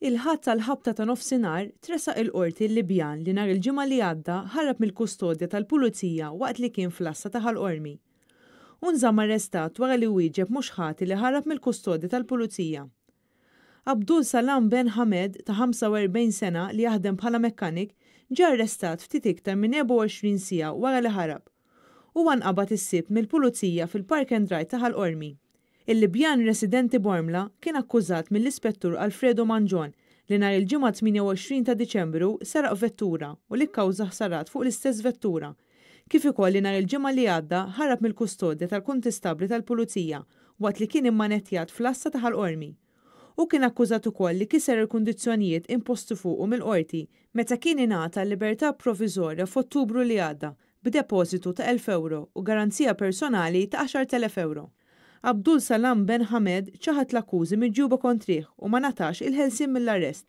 Il-Ħadd għall-ħabta ta' nofsinhar tressaq il-Qorti l-Libjan li nhar il-Ġimgħa li għadda ħarab mill-kustodja tal-Pulizija waqt li kien fl-għassa ta' Ħal Qormi. Hu nżamm arrestat wara li wieġeb mhux ħati li ħarab mill-kustodja tal-Pulizija. Abdul Salam Ben Hamed ta' 45 sena li jaħdem bħala mekkanik ġie arrestat ftit iktar minn 24 siegħa wara li ħarab. Huwa nqabad is-Sibt mill-Pulizija fil-Park and Ride ta' Ħal Qormi. Il-Libjan residenti Bormla kien akkużat mill-Ispettur Alfredo Mangion li nhar il-Ġimgħa 28 ta' Diċembru seraq vettura u li kkawża ħsarat fuq l-istess vettura, kif ukoll li nhar il-Ġimgħa li għadda ħarab mill-kustodja tal-Kuntistabbli tal-Pulizija waqt li kien immanettjat fl-għassa ta' Ħal Qormi. Hu kien akkużat ukoll li kiser il-kundizzjonijiet imposti fuqu mill-Qorti meta kien ingħata l-libertà proviżorja f'Ottubru li għadda b'depożitu ta' 1,000 ewro u garanzija personali ta' 10,000 ewro. Abdul Salam Ben Hamed ċaħad l-akkużi miġjuba kontrih u ma ngħatax il-ħelsien mill-arrest.